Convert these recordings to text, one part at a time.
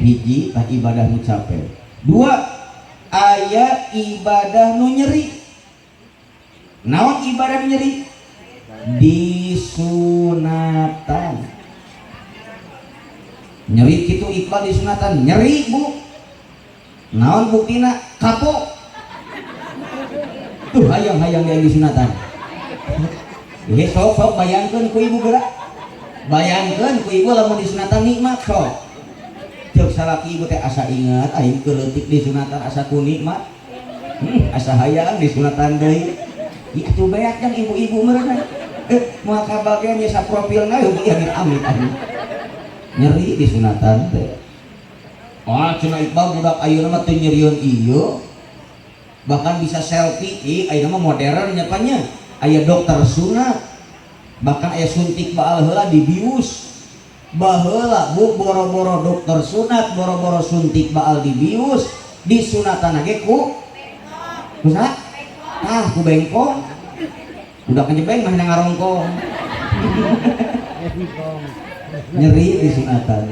Hiji tah ibadah nu capek, dua aya ibadah nu nyeri. Naon ibadah nu nyeri? Disunatan nyeri kitu. Iqbal, disunatan nyeri, Bu. Naon buktina? Kapok tuh hayang-hayang dia disunatan. Eh, sok sok bayangkeun ku ibu, gerak bayangkeun ku ibu lamun disunatan nikmat. Sok ceuk salaki ibu teh, "Asa ingat aing keur leutik disunatan, asa ku nikmat, asa hayang disunatan deui." Ih, atuh beak yang ibu-ibu meureun eh moal kabagian ya saprofilna ieu amit amit aing nyeri disunatan teh. Ah, cenah Iqbal, budak ayeuna mah teu nyerieun ieu, bahkan bisa selfie. Ih, ayeuna mah modern nya nya, aya dokter sunat, bahkan aya suntik baal heula dibius. Baheula, Bu, boro-boro dokter sunat, boro-boro suntik baal dibius, disunatan ge ku kusaha tah? Ku bengkong. Udah kejebeng mah ngarongkong. Nyeri disunatan.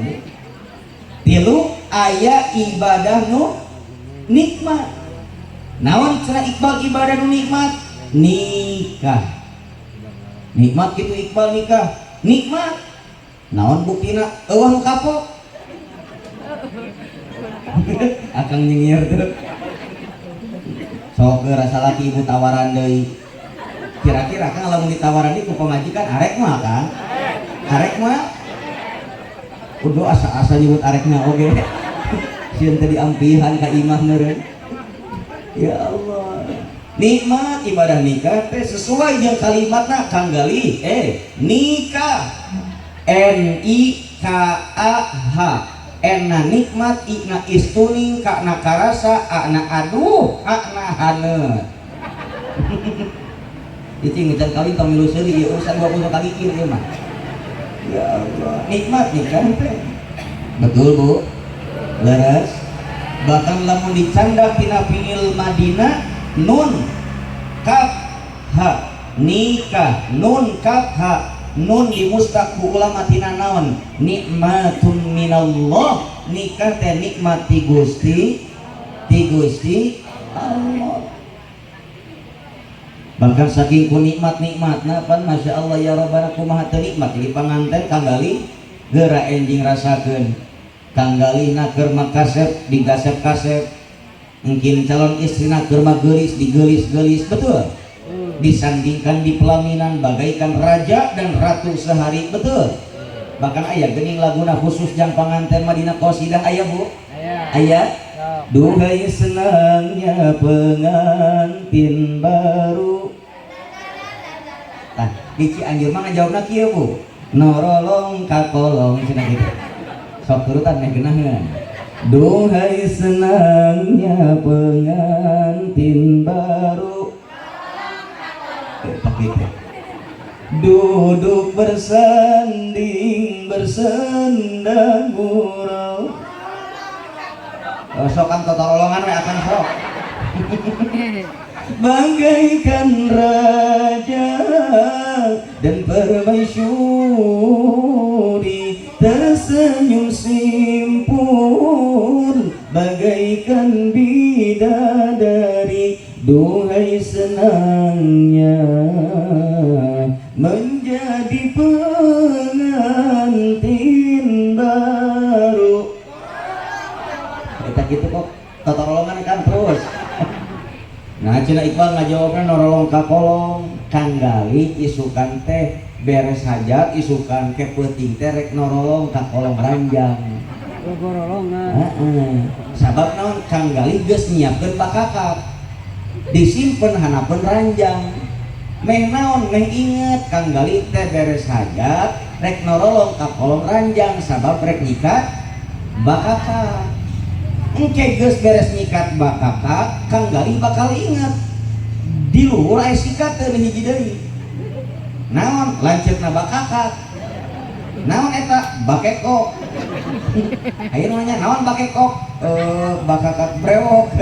Tilu aya ibadah nu nikmat. Naon cenah Iqbal ibadah nu nikmat? Nikah nikmat gitu. Iqbal, nikah nikmat. Naon buktina? Euweuh nu kapok. Akang nyengir tuh. Sok geura salaki ibu tawaran deui. Kira-kira kang, lamun ditawaran deui ku pamajikan, arek mah kang? Arek mah? Udah asa-asa nyebut arekna oge sieun teh diampihan ka imah meureun. Ya Allah, nikmat ibadah nikah teh sesuai jeung kalimatna, Kang Galih. Eh, nikah, N I K A H. N na nikmat, I na istuning, K na karasa, A na aduh, H na haneut. Cicing can kawin tong milu seuri, ieu urusan 20 kali ieu mah. Ya Allah, nikmat nikah teh. Betul, Bu? Leres. Bahkan lamun dicandak tina fiil madina, nun kaf ha, nikah nun kaf ha, nun dimustaq ku ulama tina naon? Nikmatun minallah. Nikah teh nikmat ti Gusti, ti Gusti Allah. Bahkan saking ku nikmat-nikmatna pan, Masya Allah ya Rabbana, kumaha teu nikmat jadi panganten. Kang Galih, geura enjing rasakeun. Kang Galih na keur makasep digasep-kasep, mungkin calon istrina keur mah geulis digeulis-geulis, betul? Disandingkan di pelaminan bagaikan raja dan ratu sehari, betul? Bahkan aya geuning laguna khusus jang panganten mah dina qasidah. Aya, Bu? Aya. Duhai senangnya pengantin baru. Tah, di Cianjur mah ngajawabna kieu, Bu, norolong kakolong cenah kitu. Sok turutan meh geunaheun. Duhai senangnya pengantin baru. Eh, tapi teh duduk bersanding bersenda gurau. Oh, sok kan totolongan we akan sok. Bagaikan raja dan permaisuri tersenyum simpul bagaikan bidadari, duhai senangnya menjadi pengantin baru. Kita gitu kok totolongan kan terus. Nah, cenah Iqbal ngajawabna norolong ka kolong. Kang Galih isukan teh beres hajat, isukan ke peuting teh rek norolong ka kolong ranjang. Gogorolongan. Heeh. Sabab naon? Kang Galih geus nyiapkeun bakakak, disimpen hanapeun ranjang. Meh naon? Meh inget Kang Galih teh beres hajat rek norolong ka kolong ranjang sabab rek nyikat bakakak. Engke geus beres nyikat bakakak, Kang Galih bakal inget di luhur aya sikateun hiji deui. Naon? Lanceukna bakakak. Naon eta? Bakekok. Ayo nanya, naon bakekok? Eh, bakakak brewok.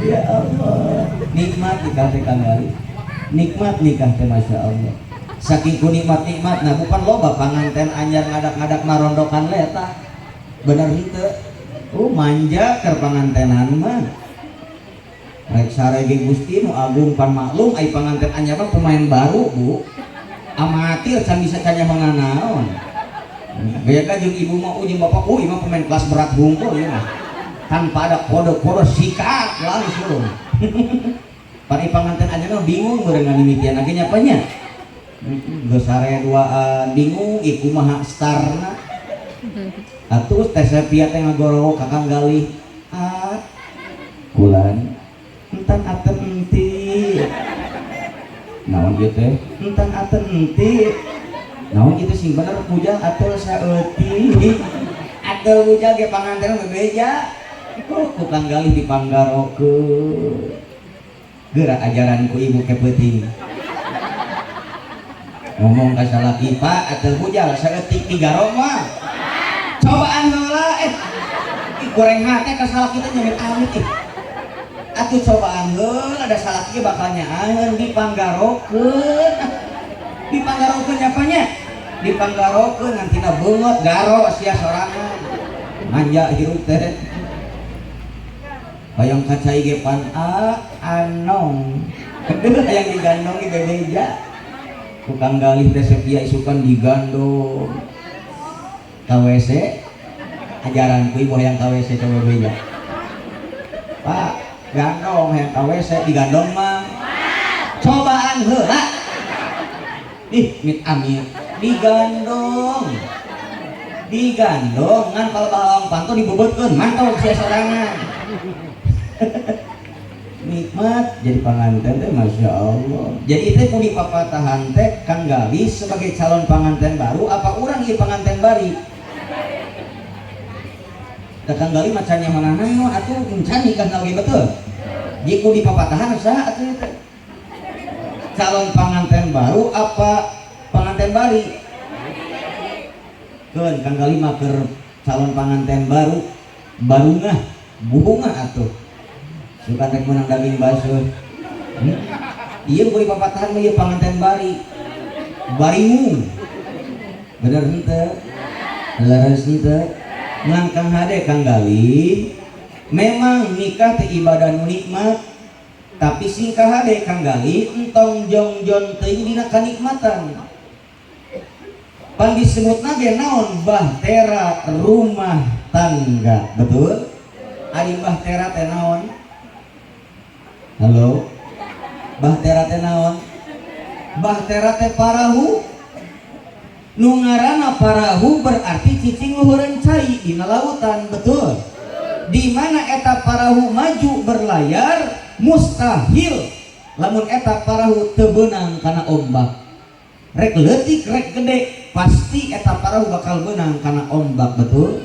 Ya Allah, nikmat nikah teh, Kang Galih. Nikmat nikah teh, Masya Allah. Saking ku nikmat nikmat, nah bukan loba panganten anyar ngadak-ngadak marondokan leta. Bener henteu? Oh, manja keur pangantenan mah. Rek sare ge Gusti nu agung, pan maklum ai panganten anyar mah pemain baru, Bu. Amatir, can bisa can nyaho naon. Gaya ka jeung ibu mah, jeung bapak, ieu mah pemain kelas berat hungkul ieu mah. Tanpa ada kode-kode, sikat langsung. Pan panganten anyar mah bingung beureun ngamimitian ge nya nya. Geus sare duaan, bingung ieu kumaha starna. Atuh Teh Sepia teh ngagorowok ka Kang Galih. Ah, kulan entan aten enti. Naon ieu teh? Entan aten enti. Naon ieu teh, sing bener bujang atel saeutik. Atel bujang ge panganten bebeja. Oh, ku Kang Galih dipanggarokeun. Geura ajaran ku ibu ke peuting. Ngomong ka salaki, "Pak, atel bujang saeutik digaro mah." Cobaan heula eh. Ih, goreng hate ka salaki teh nyamit amit ih. Atuh cobaan heula, ada salaki bakal nyaaheun dipanggarokeun. Dipanggarokeun nyapanya? Dipanggarokeun nantina beungeut garo sia sorangan. Manja hirup teh. Hayang kacai ge pan a anong. Kedeu hayang digandong ge bebeja. Tukang Galih teh Sepia isukan digandong. Ka WC, ajaran ku ibu hayang ka WC coba beja. Pak, gandong hayang ka WC digandong mah. Cobaan heula. Ih, mit amit digandong. Digandong ngan kalau balong panto dibebetkeun mantau sia sorangan. Nikmat jadi panganten teh, masya Allah. Jadi teh ku dipapatahan teh Kang Galih sebagai calon panganten baru apa urang ieu panganten bari? Da Kang Galih macannya mana naon atuh, encan nikah lagi, betul? Jadi ku dipapatahan saha atuh teh? Calon panganten baru apa panganten bari? Keun Kang Galih mah keur calon panganten baru, barungah bunga atuh. Suka teh menang daging basuh. Iya, ku dipapatahan mah ieu panganten bari. Baringung. Bener henteu? Leres henteu? Ngan Kang hade Kang Galih, memang nikah teh ibadah nu nikmat, tapi sing kahade Kang Galih, entong jongjon teuing dina kanikmatan. Pan disebutna ge naon, bahtera rumah tangga, betul? Ari bahtera teh naon? Halo, bahtera teh naon? Bahtera teh parahu. Nu ngaranna parahu berarti cicing luhureun cai dina lautan, betul? Di mana eta parahu maju berlayar, mustahil lamun eta parahu teu beunang kana ombak. Rek leutik rek gede, pasti eta parahu bakal beunang kana ombak, betul?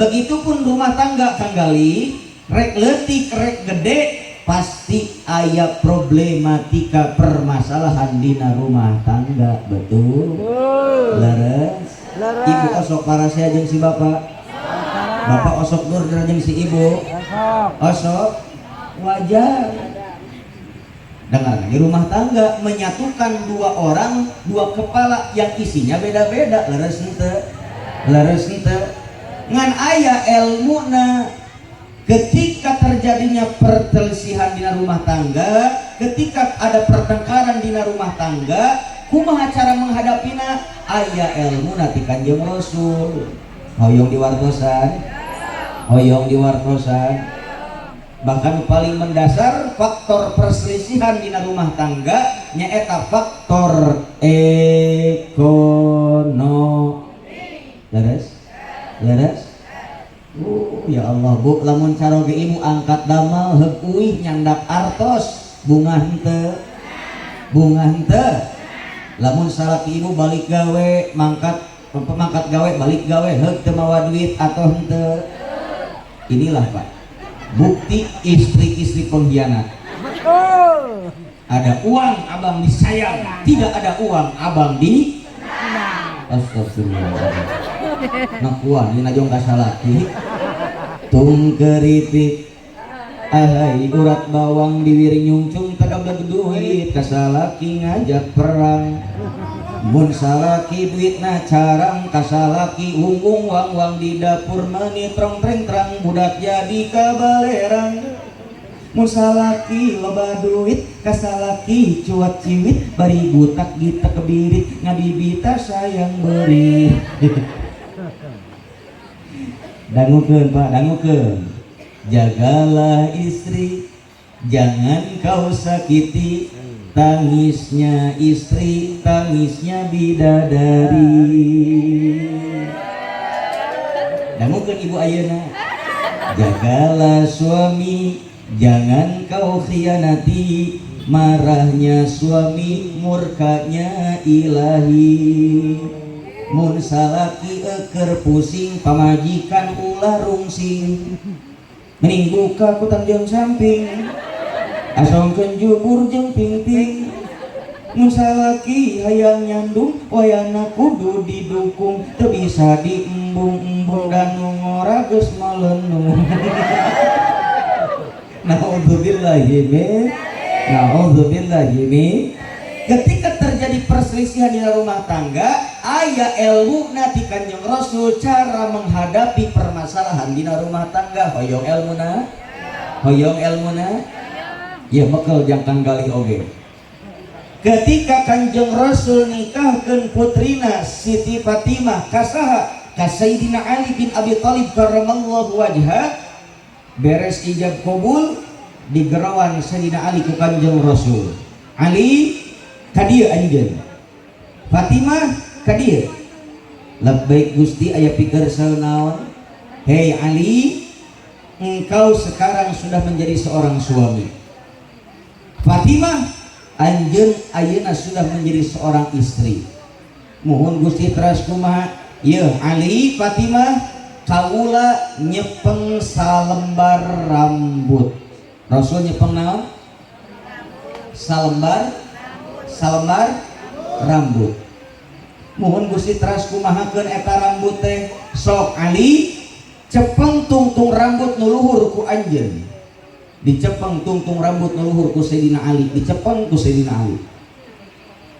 Begitupun rumah tangga Kang Galih, rek leutik rek gede, pasti aya problematika permasalahan dina rumah tangga, betul? Leres? Leres. Ibu osok parasea jeung si bapak? Bapak osok dur jeung si ibu? Osok. Osok, wajar. Dengar, di rumah tangga menyatukan dua orang, dua kepala yang isinya beda-beda, leres henteu? Leres henteu? Ngan aya elmuna ketika terjadinya perselisihan di rumah tangga, ketika ada pertengkaran di rumah tangga, kumaha cara menghadapina? Aya elmuna ti Kanjeng Rasul. Hoyong diwartosan? Hoyong diwartosan? Bahkan paling mendasar faktor perselisihan di rumah tangga nyaeta faktor ekonomi. Leres? Leres? Ya Allah, Bu, lamun caroge ibu angkat damal heuk uih nyandak artos, bunga henteu? Bunga henteu? Lamun salaki ibu balik gawe, mangkat mangkat gawe, balik gawe heuk teu mawa duit atau henteu? Inilah, Pak, bukti istri-istri pengkhianat. Betul. Ada uang abang disayang, tidak ada uang abang di Astagfirullah. Nah, kuan ini najong ka salaki. Tung keripik ahai urat bawang diwiring nyungcung tagableg duit ka salaki ngajak perang. Mun salaki duitna carang, kasalaki unggung wang wang, di dapur meni trong treng trang, budak jadi kabalerang. Mun salaki loba duit, kasalaki cuat ciwit, bari butak gitak kebirit, ngabibita sayang beri. Dangukeun, Pak, dangukeun. Jagalah istri, jangan kau sakiti. Tangisnya istri, tangisnya bidadari. Dangukeun, Ibu ayeuna. Jagalah suami, jangan kau khianati. Marahnya suami, murkanya ilahi. Mun salaki eker pusing, pamajikan ulah rungsing. Mending buka kutang jeung samping, asongkeun jubur jeung pingping. Mun salaki hayang nyandung, wayana kudu didukung, teu bisa diembung-embung dan nu ngora geus melenung. Naudzubillahi min, naudzubillahi min. Ketika terjadi perselisihan di rumah tangga, aya ilmu ti Kanjeng Rasul cara menghadapi permasalahan di rumah tangga. Hoyong ilmuna? Hoyong ilmuna? Ya, bekel jangkang galih oge. Ketika Kanjeng Rasul nikahkeun putrina Siti Fatimah kasaha? Ka Sayyidina Ali bin Abi Thalib karramallahu wajha. Beres ijab kabul, digeroan Sayyidina Ali ku Kanjeng Rasul. "Ali, kadieu anjeun. Fatimah, kadieu." "Labbaik Gusti, aya pikersa naon?" "Hei Ali, engkau sekarang sudah menjadi seorang suami. Fatimah, anjeun ayeuna sudah menjadi seorang istri." "Muhun Gusti, teras kumaha?" "Yeuh Ali, Fatimah, kaula nyepeng salembar rambut." Rasul nyepeng naon? Salembar, salembar rambut. "Muhun Gusti, teras kumahakeun eta rambut teh?" "Sok Ali, cepeng tungtung rambut nu luhur ku anjeun." Dicepeng tungtung rambut nu luhur ku Sayyidina Ali, dicepeng ku Sayyidina Ali.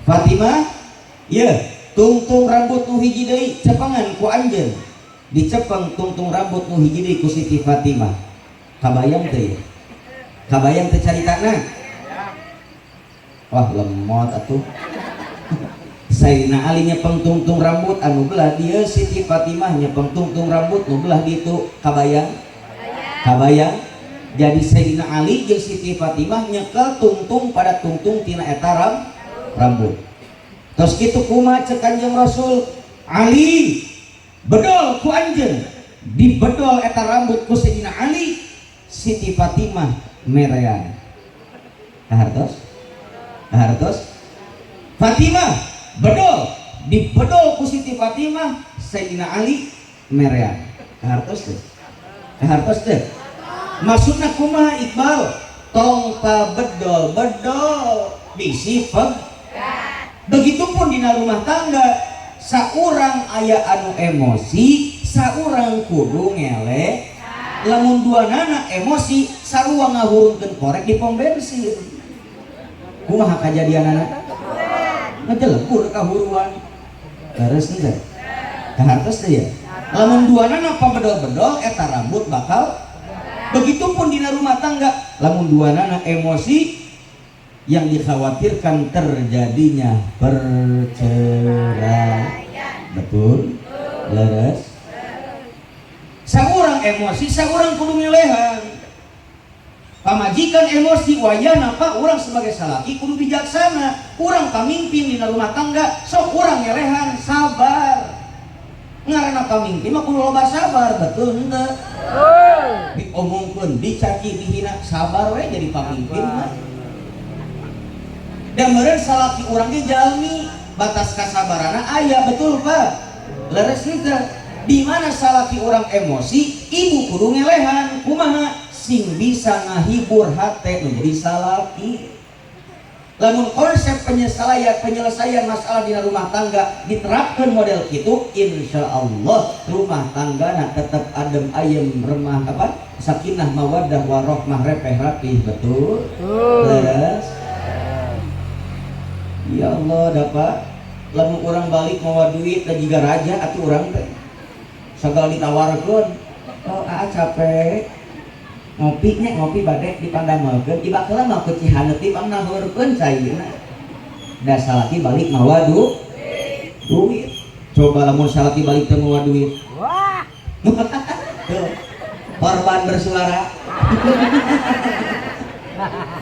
"Fatimah, ye, tungtung rambut nu hiji deui cepengan ku anjeun." Dicepeng tungtung rambut nu hiji deui ku Siti Fatimah. Kabayang teh ya? Kabayang teh caritana? Wah, lemot atuh. Sayyidina Ali nyepeng tungtung rambut anu belah dieu, Siti Fatimah nyepeng tungtung rambut nu belah ditu. Kabayang? Kabayang? Jadi Sayyidina Ali jeung Siti Fatimah nyekel tungtung pada tungtung tina eta rambut. Terus kitu kumaha cek Kanjeng Rasul? "Ali, bedol ku anjeun." Dibedol eta rambut ku Sayyidina Ali, Siti Fatimah merean. Kahartos? Kahartos? "Fatimah, bedol." Dibedol ku Siti Fatimah, Sayyidina Ali merean. Kahartos teh? Kahartos teh? Maksudna kumaha, Iqbal? Tong bedol bedol bisi peg. Begitupun dina rumah tangga, saurang aya anu emosi, saurang kudu ngele. Lamun dua nana emosi, sarua ngahurungkeun korek di pom bensin. Kumaha kajadianana? Ngejelegur kahuruan. Leres henteu? Kahartos teh ya? Lamun dua nana pabedol-bedol, eta rambut bakal. Begitupun dina rumah tangga, lamun dua nana emosi, yang dikhawatirkan terjadinya perceraian. Betul? Leres? Saurang emosi, saurang kudu ngelehan. Pamajikan emosi, wayahna Pak, urang sebagai salaki kudu bijaksana. Urang pamimpin dina rumah tangga, sok urang ngelehan, sabar. Ngaranna pamimpin mah kudu loba sabar, betul henteu? Diomongkeun, dicaci, dihina, sabar we jadi pamimpin mah. Dan meureun salaki urang ge jalmi, batas kasabarana aya, betul Pak? Leres henteu? Di mana salaki urang emosi, ibu kudu ngelehan, kumaha? Sing bisa ngahibur hate menjadi salaki. Lamun konsep penyelesaian penyelesaian masalah di rumah tangga diterapkan model gitu, insya Allah rumah tangga nah tetap adem ayem, remah apa, sakinah mawaddah warohmah, repeh rapih, betul? Leres? Ya Allah, dapat. Lamun urang balik mawa duit da jiga raja atuh urang teh. Sagala ditawarkeun. Oh, aa capek. Ngopi nya ngopi bade dipandamelkeun. Ibakeula mah ku Cihaneut dipangnahurkeun caina. Da salaki balik mawa duit. Coba lamun salaki balik teu mawa duit. Wah. Tuh. Korban bersuara.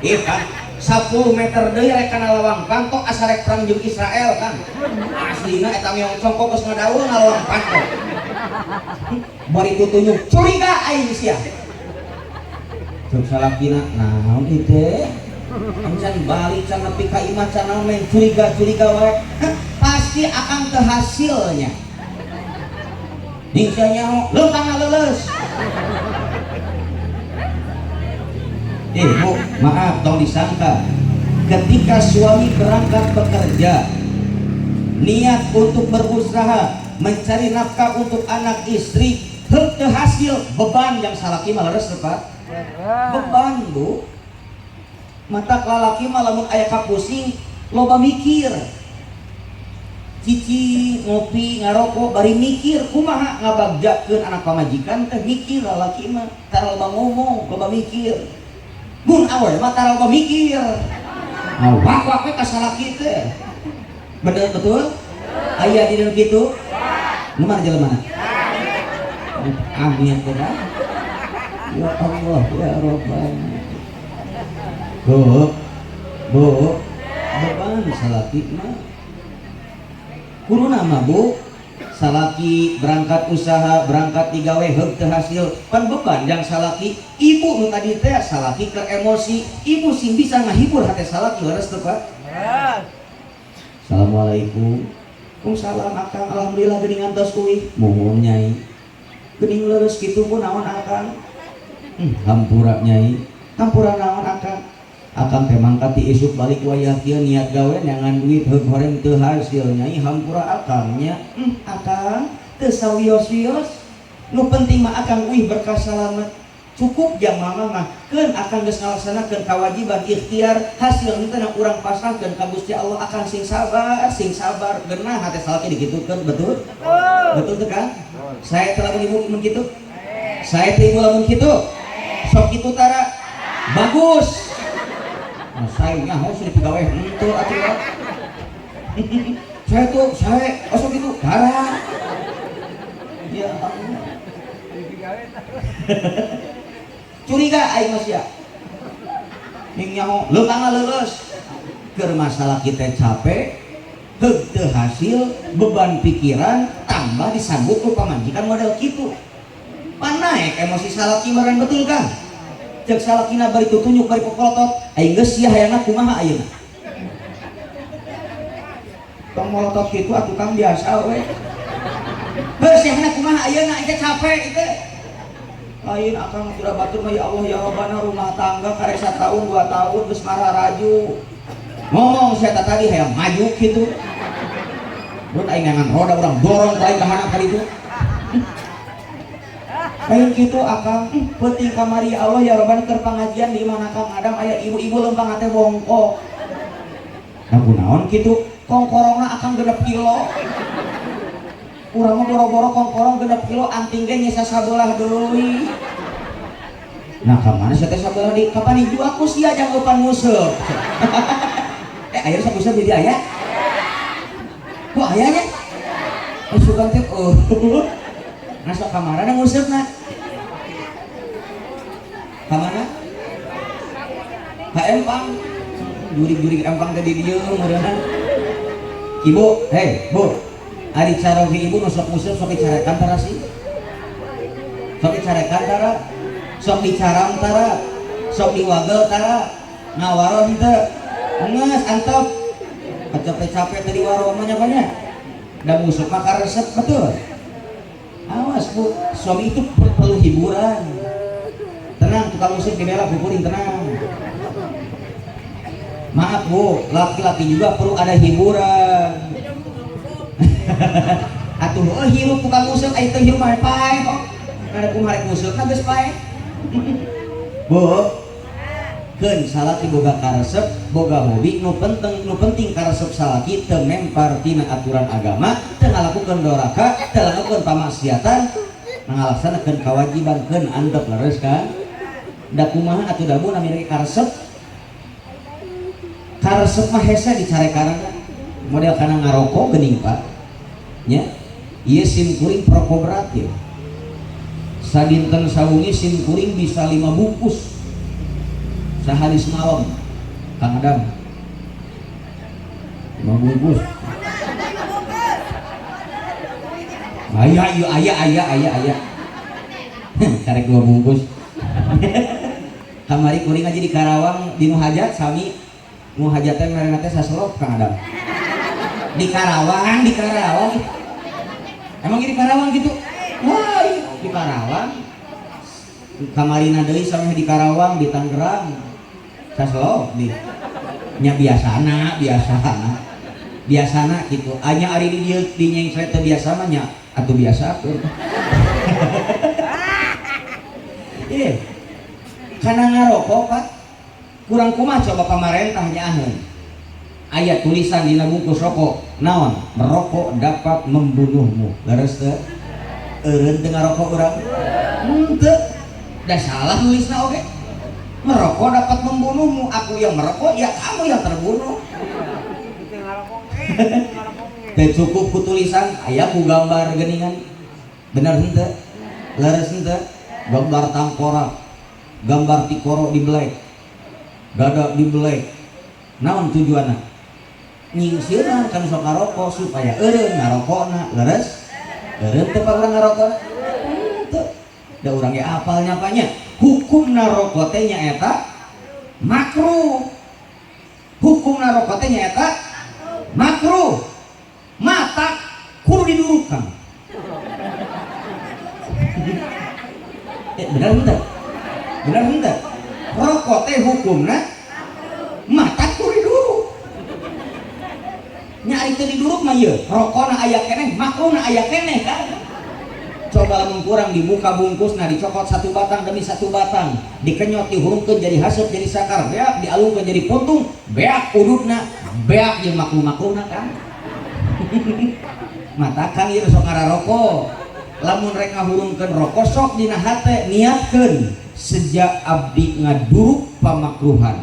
Iya kan? 10 meter deui rek kana lawang panto asa rek perang jeung Israel kan. Aslina eta meong congkok geus ngadaul ngalawang panto. Bari tutunyuk curiga aing sia. Cuk salakina naon ieu teh? Encan balik can nepi ka imah can naon main curiga-curiga wae. Pasti akan teu hasilnya. Ning sia nyaho leumpang leuleus. Bu, maaf, tong disangka. Ketika suami berangkat bekerja, niat untuk berusaha mencari nafkah untuk anak istri, heuh teu hasil, beban yang salaki mah leres teu, Pak? Beban, Bu. Mata lalaki mah lamun aya kapusing loba mikir. Cici ngopi ngarokok bari mikir kumaha ngabagjakeun anak pamajikan teh mikir lalaki mah tara loba ngomong, loba mikir. Mun awe mah tara loba mikir. Ngawak-wak we ka salaki teh. Bener betul? Aya di dalam kitu? Nu mana jelema mana? Amin benar. Ya Allah ya Rabbana. Bu, bu, beban salaki mah. Kuruna mah bu, salaki berangkat usaha, berangkat digawe heug teu hasil, pan beban yang salaki. Ibu nu tadi teh salaki keur emosi, ibu sing bisa ngahibur hate salaki leres teu Pak? Leres. Assalamualaikum. Waalaikumsalam akang, alhamdulillah geuning ngantos uih. Muhun nyai. Geuning leres kitu pun naon akang? Hampura nyai. Hampura naon akang? Akang teh mangkat ti isuk balik wayah kieu niat gawe neangan duit heug horeng teu hasil nyai hampura akang nya. Akang teu sawios-wios. Nu penting mah akang uih berkah salamet. Cukup jang mama mah keun akang geus ngalaksanakeun kewajiban ikhtiar hasil henteu na urang pasrahkeun ka Gusti Allah akang sing sabar geunah hate salaki dikitukeun betul? Betul. Betul teu Kang? Saya telah ibu mun kitu? Saya teh ibu lamun kitu? Sok kitu tara? Bagus. Nah, saya nyaho sudah pegawai henteu atuh. Saya tuh saya osok kitu tara. Ya Allah. Curiga aing mah sia. Ning nyaho leumpang leuleus. Keur masalah kita capek, heug teu hasil, beban pikiran tambah disambut ku pamajikan model kitu. Pan naek emosi salaki meureun betul kan? Cek salakina bari tutunyuk bari popolotot, aing geus sia hayangna kumaha ayeuna? Tong molotot kitu atuh Kang biasa we. Geus hayangna kumaha ayeuna aing teh capek teh. Lain akang sudah batur mah ya Allah ya Rabbana rumah tangga karek 1 tahun 2 tahun geus mararaju. Ngomong saya tadi hayang maju kitu. Mun aing ngangan roda urang dorong ku aing ka handap ka ditu. Lain kitu akang peuting kamari ya Allah ya Rabbana keur pangajian di mana Kang Adam aya ibu-ibu leumpang teh bongkok. Nah kunaon kitu? Kongkorongna akang 6 kilo. Urang mah boro-boro kongkorong 6 kilo anting ge nyesa sabelah deui. Nah ka mana sia teh sabelah di kapan dijual ku sia jang eupan nguseup. Aya sok nguseup di dieu aya? Ku aya nya? Oh sugan teh oh. Nah sok ka mana nguseupna? Ka mana? Ka empang. Jurig-jurig empang teh di dieu meureunna. Ibu, hei, Bu. Ari caroge ibu nu sok nguseup sok dicarekan tara sih? Sok dicarekan tara? Sok dicaram tara? Sok diwagel tara? Ngawaro henteu? Geus antep. Capek-capek tadi waro mah nya banyak. Da nguseup mah karesep betul. Awas Bu, suami itu perlu hiburan. Tenang, tukang musik dibela kukuring tenang. Maaf Bu, laki-laki juga perlu ada hiburan. Atuh heuh hirup tukang musik aya teu hirup mah paeh kok. Kada kumaha rek musik geus paeh. Bu, Keun salaki boga karesep, boga hobi nu penting, nu penting karesep salaki teu mempar tina aturan agama, teu ngalakukeun doraka, teu ngalakukeun pamaksiatan, ngalaksanakeun kewajiban keun antep leres kan. Da kumaha atuh da bu namina karesep? Karesep mah hese dicarekanana. Model kana ngarokok geuning Pak. Nya, ieu sim kuring perokok berat ya. Sadinten sawengi sim kuring bisa 5 bungkus. Sehari semalam Kang Adam 5 bungkus. Aya ieu aya aya aya aya. Karek 2 bungkus. Kamari kuring aja di Karawang di nu hajat sami nu hajat teh merena teh saselop Kang Adam. Di Karawang, di Karawang. Emang di Karawang gitu? Wah, di Karawang. Kamarina deui sampe di Karawang, di Tangerang. Saselop di nya biasana, biasana. Biasana gitu. Anya ari di dieu di nyengsret teh biasa mah nya atuh biasa atuh. Kana ngarokok Pak. Kurang kumaha coba pamarentah nyaaheun. Aya tulisan dina bungkus rokok, naon? Merokok dapat membunuhmu. Leres teu? Eureun teu ngarokok urang? Henteu. Da salah nulisna oge. Merokok dapat membunuhmu, aku yang merokok ya kamu yang terbunuh. Teu cukup ku tulisan, aya ku gambar geuningan. Bener henteu? Leres henteu? Gambar tangkorak, gambar tikoro dibelek, dada dibelek. Naon tujuanna? Nyingsieunan kan sok ngarokok supaya eureun ngarokokna. Leres? Eureun teu urang ngarokokna? Henteu. Da urang ge apal nyapanya. Hukumna rokok teh nyaeta makruh. Hukumna rokok teh nyaeta makruh. Mata kudu didurukan. Bener henteu? Bener henteu? Rokok teh hukumna mata kudu diduruk. Nya ari teu diduruk mah ieu, rokona aya keneh, makruhna aya keneh kan. Coba lamun kurang dibuka bungkusna, dicokot satu batang demi satu batang, dikenyot, dihurungkeun jadi haseup, jadi sakar, beak dialungkeun jadi puntung, beak udutna, beak jeung makruh-makruhna kan. Matakan ieu sok ngararokok. Lamun rek ngahurungkeun rokok sok dina hate niatkeun sejak abdi ngaduruk pamakruhan.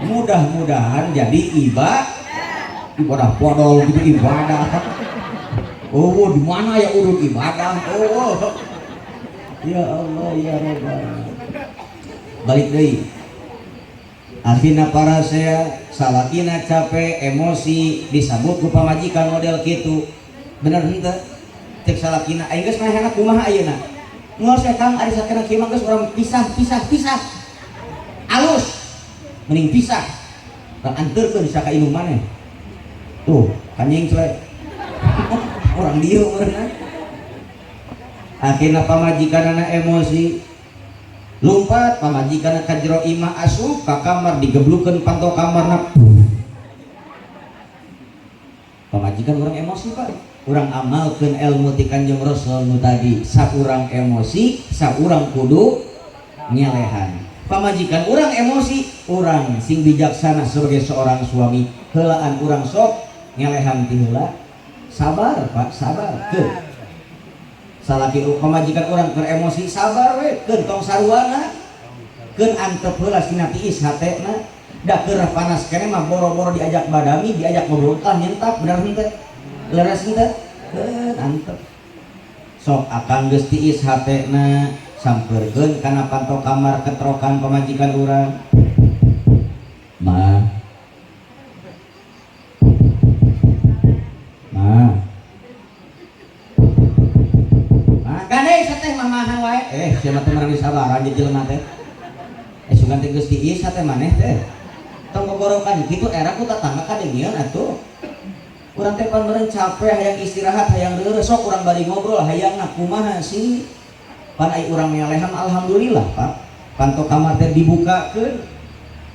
Mudah-mudahan jadi ibadah podol gitu ibadah. Oh, di mana ya urut ibadah? Oh. Ya Allah ya Rabbana. Balik deui. Akhirna para saya salakina capek, emosi, disabut ku pamajikan model kitu. Bener henteu? Cek salakina aing geus manehna kumaha ayeuna? Moal saya Kang ari sakena kieu mah geus urang pisah pisah pisah. Alus. Mending pisah. Rang anterkeun saka indung maneh. Tuh, kanjing celek. Orang dieu meureunna. Akhirna pamajikanana emosi. Lumpat pamajikanna ka jero imah asup ka kamar digeblukeun panto kamarna. Pamajikan urang emosi Pak. Urang amalkeun ilmu ti Kanjeng Rasul nu tadi. Saurang emosi, saurang kudu nyelehan. Pamajikan urang emosi, urang sing bijaksana sebagai seorang suami. Heulaan urang sok ngelehan ti heula. Sabar Pak, sabar. Keun. Salaki pamajikan urang keur emosi sabar we, keun tong saruana. Keun antep heula sina tiis hatena. Da keur panas keneh mah boro-boro diajak badami, diajak ngobrol tah nyentak bener henteu? Leres henteu? Keun antep. Sok akang geus tiis hatena, sampeurkeun kana panto kamar ketrokan pamajikan urang. Ma. Ma. Ma, gandeng sateh mamahan wae. Sia mah teh meurang disabaran jeung jelema teh. Sugan teh geus tiis hate maneh teh. Tong gogorokan kitu era ku tatangga kadengieun atuh. Urang teh pan meureun capek hayang istirahat hayang reureus sok urang bari ngobrol hayangna kumaha sih. Pan ai urang nyalehan alhamdulillah Pak. Panto kamar teh dibukakeun.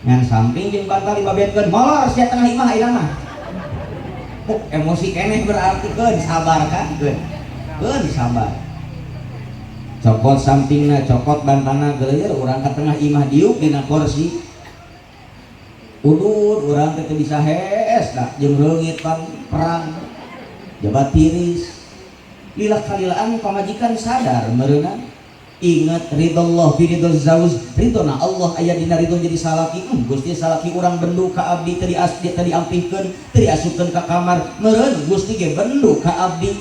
Ngan samping jeung bantal dibabetkeun molor sia tengah imah ayeuna mah. Emosi keneh berarti keun sabar kan keun. Keun sabar. Cokot sampingna, cokot bantana, geuleuh urang ka tengah imah, diuk dina kursi. Udud urang teh teu bisa hees da jeung reungit pan perang. Jabat tiris. Lila kalilaan pamajikan sadar meureunna. Ingat ridallah fi ridho zauj, ridhona Allah aya dina ridho jadi salaki. Gusti, salaki urang bendu ka abdi, teu dias teu diampihkeun, teu diasupkeun ka kamar. Meureun Gusti ge bendu ka abdi.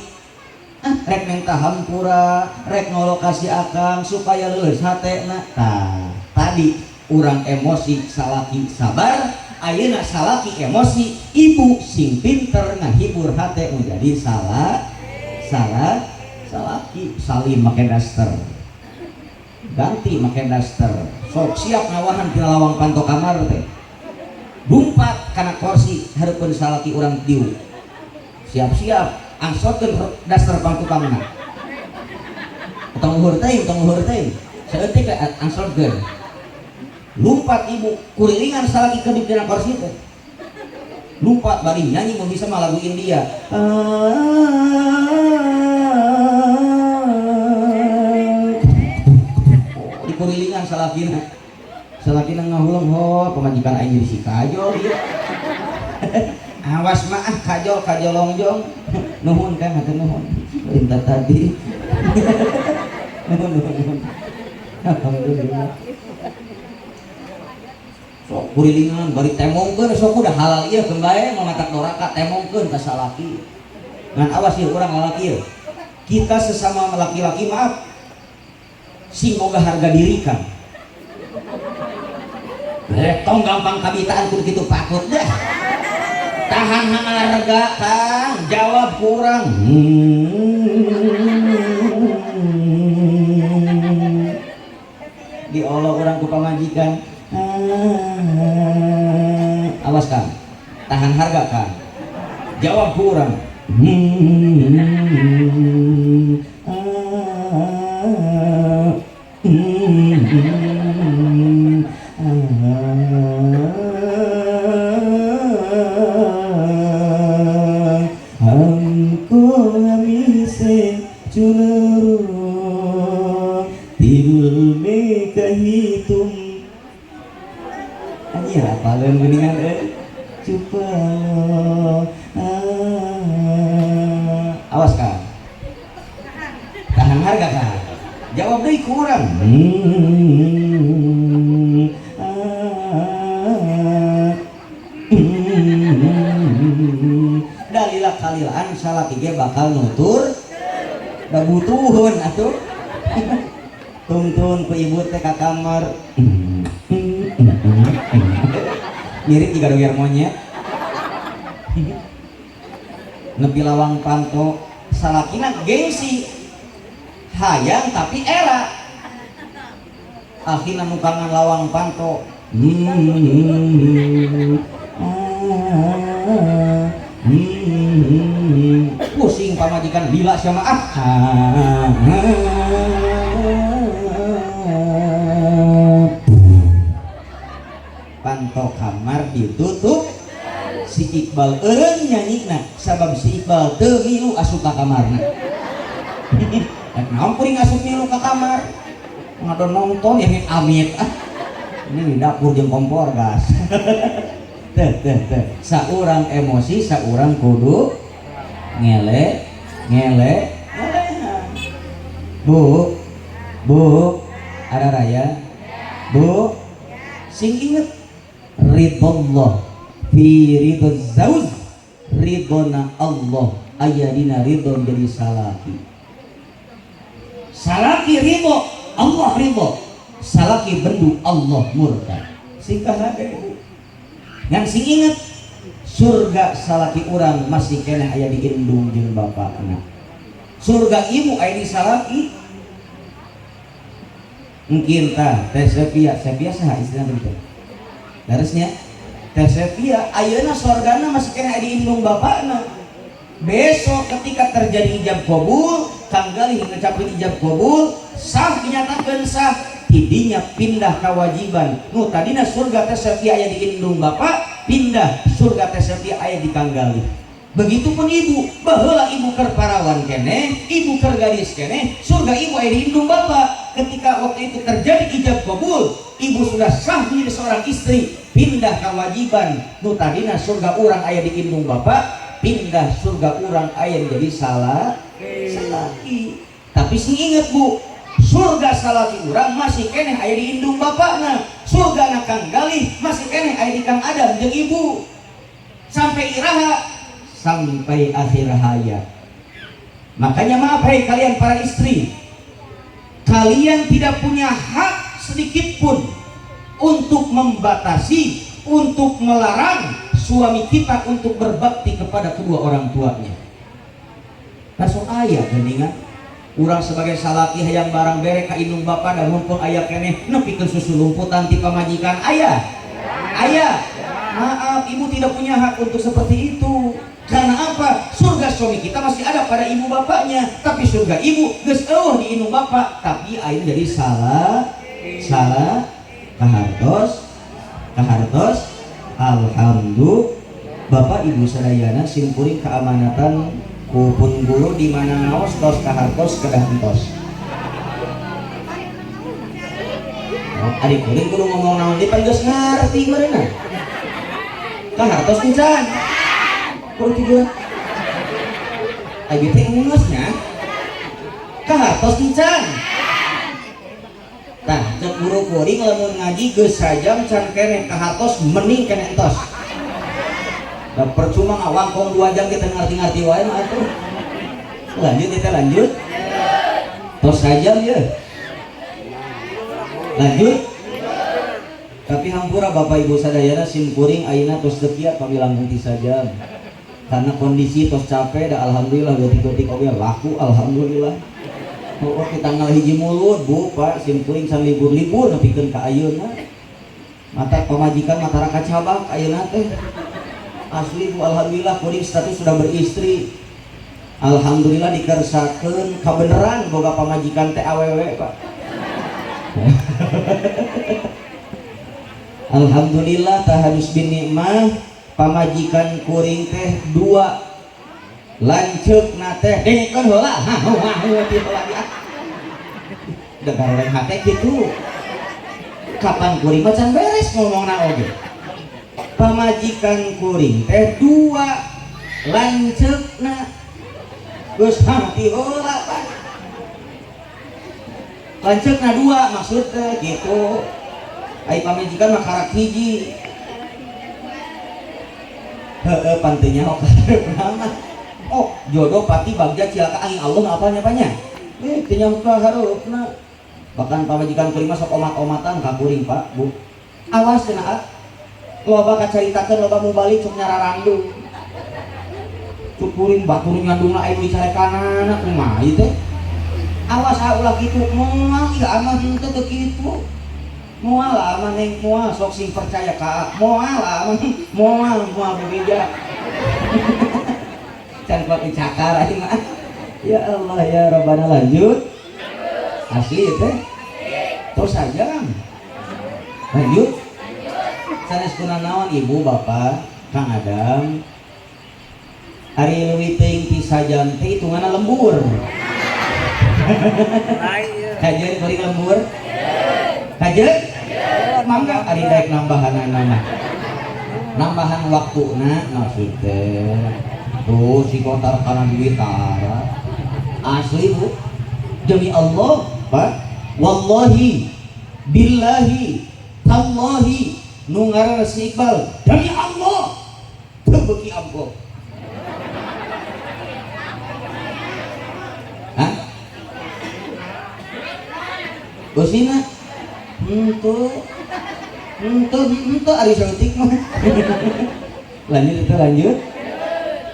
Ah, rek minta hampura, rek nolok si akang supaya leuleus hatena. Tah, tadi urang emosi, salaki sabar. Ayeuna salaki emosi, ibu sing pinter ngahibur hate nu jadi salah salah salaki. Salim make daster, ganti make daster, sok siap ngawahan tina lawang panto kamar teh, lumpat kana kursi hareupeun salaki urang diuk, siap-siap angsotkeun daster pangtukangna. Tong luhur teuing, tong luhur teuing, saeutik angsotkeun. Lumpat ibu kurilingan salaki kedip dina kursi teh, lumpat bari nyanyi, mau bisa mah lagu India. Oh, di kurilingan salakina, salakina ngahuleng, ho, pamajikan aing jadi si kajol ieu. Awas mah ah, kajol kajolongjong. Nuhun kan, hatur nuhun perintah tadi. Nuhun, nuhun, nuhun, alhamdulillah. Sok kurilingan bari temongkeun, sok udah halal ieu keun bae, mamatak doraka, temongkeun ka salaki. Ngan awas ieu urang lalaki ieu, kita sesama laki-laki, maaf, sing boga harga diri kan. Tong gampang kabitaan kudu kitu, patut deh. Tahan harga, Kang, jawab kurang. Diolok urang ku pamajikan. Awas Kang, tahan harga Kang, jawab kurang. हमको हमी से चुन दिल में कहीं तुम. Anjir, apaleun geuningan eh. Cupalo ah. Awas Kang, tahan harga Kang, jawab deui kurang. Ah. Dalila kalilaan salaki ge bakal nutur da butuhun atuh. Tungtun ku ibu teh ka kamar, mirip jiga doger monyet, nepi lawang panto. Salakina gengsi, hayang tapi era, akhirnya mukangan lawang panto. Ah, pusing pamajikan, lila sama ah, ah, ah. Panto kamar ditutup, si Iqbal eureun nyanyina sabab si Iqbal teu milu asup ka kamarna. Rek naon kuring asup milu ka kamar, ngadon nonton ya, amit ah, ini di dapur jeung kompor gas. Teh teh teh, saurang emosi, saurang kudu ngele ngele ngelehan. Bu, bu, ada raya bu, sing inget ridallah fi ridho zauj, ridhona Allah aya dina ridho jadi salaki. Salaki ridho, Allah ridho. Salaki bendu, Allah murka. Singkah hade bu. Yang sing inget, surga salaki urang masih keneh aya di indung jeung bapakna. Surga ibu aya di salaki. Mungkin tah Teh Sepia, Sepia saha istilahna teh? Harusnya Teh Sepia ayeuna sorgana masih keneh aya di indung bapakna. Besok ketika terjadi ijab kabul, Kang Galih ngecapin ijab kabul, sah, dinyatakan sah, tidinya pindah kewajiban. Nu tadina surga Teh Sepia aya di indung bapak, pindah surga Teh Sepia aya di Kang Galih. Begitupun ibu, baheula ibu keur parawan keneh, ibu keur gadis keneh, surga ibu aya di indung bapak. Ketika waktu itu terjadi ijab kabul, ibu sudah sah menjadi seorang istri, pindah kewajiban nu tadina surga urang aya di indung bapak, pindah surga urang aya menjadi salah salaki. Tapi sing inget bu, surga salaki urang masih keneh aya di indung bapakna, surga na Kang Galih masih keneh aya di Kang Adam jeung ibu. Sampai iraha? Sampai akhir hayat. Makanya maaf hai kalian para istri, kalian tidak punya hak sedikit pun untuk membatasi, untuk melarang suami kita untuk berbakti kepada kedua orang tuanya. Langsung aya geningan urang sebagai salaki hayang barang bere ka indung bapak dan mumpung aya keneh nepikeun susu lumputan ti pamajikan aya. Aya. Maaf, ibu tidak punya hak untuk seperti itu. Karena apa? Surga suami kita masih ada pada ibu bapaknya, tapi surga ibu geus eueuh di indung bapak, tapi ayeuna jadi salah salah kahartos kahartos. Alhamdulillah, Bapak Ibu sadayana, simkuring keamanatan ku pun guru di mana ngaos tos kahartos kedah entos. Oh, adik kuring kudu ngomong naon di pan geus ngarti meureunna. Kahartos encan? Kudu tujuan. Abi teh geus nya. Kahartos encan? Tah, cek guru kuring lamun ngaji geus sajam can keneh kahartos mending keneh entos. Da percuma ngawangkong 2 jam kita ngerti-ngerti wae mah atuh. Lanjut kita lanjut. Tos sajam ya. Lanjut. Tapi hampura Bapak Ibu sadayana, sim kuring ayeuna tos teu kiat pami langkung ti sajam. Karena kondisi tos capek da alhamdulillah leutik-leutik oge laku alhamdulillah. Oh, di tanggal 1 Mulud Bu Pak sim kuring can libur-libur nepikeun ka ayeuna. Mata pamajikan matara kacabak ayeuna teh. Asli Bu, alhamdulillah kuring status sudah beristri. Alhamdulillah dikersakeun kabeneran boga pamajikan teh awewe Pak. Alhamdulillah tahadus bin nikmah pamajikan kuring teh 2 lanceukna teh dengekeun heula ha ha ti heula dia. Da garoreng hate kitu. Kapan kuring mah can beres ngomongna oge. Pamajikan kuring teh 2 lanceukna geus hati heula Pak. Lanceukna 2 maksud teh kitu. Ai pamajikan mah karak hiji. Heeh pan teu nyaho kaharepna mah. Oh, jodoh pati bagja cilaka angin Allah apa nya nya? Teu nyaho kaharepna. Bahkan pamajikan kuring mah sok omat-omatan ka kuring Pak, Bu. Awas cenah ah. Loba kacaritakeun loba mubalik sok nyararandung. Cuk kuring batur nyandungna aya nu dicarekanana kumaha ieu teh? Awas ah ulah kitu moal ieu amah henteu teu kitu. Moal amah neng moal sok sing percaya ka moal amah moal moal bebeja. Can kuat dicakar aing mah. Ya Allah ya Rabbana lanjut. Asli teh. Terus aja. Lanjut. Sanes kuna naon ibu bapak Kang Adam. Ari leuwih teuing ti sajam teh hitunganna lembur. Kajeun kuring lembur? Kajeun? Mangga ari daek nambahanana mah. Nambahan waktuna maksud teh. Tuh si kotar kana duit tara. Asli Bu. Demi Allah, Pak. Wallahi billahi tallahi nu ngaranna si Iqbal demi Allah teu beuki amplop. Hah? Bosina henteu henteu henteu ari saeutik mah. Lanjut itu lanjut.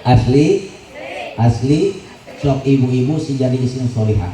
Asli asli sok ibu-ibu sing jadi istri solihah.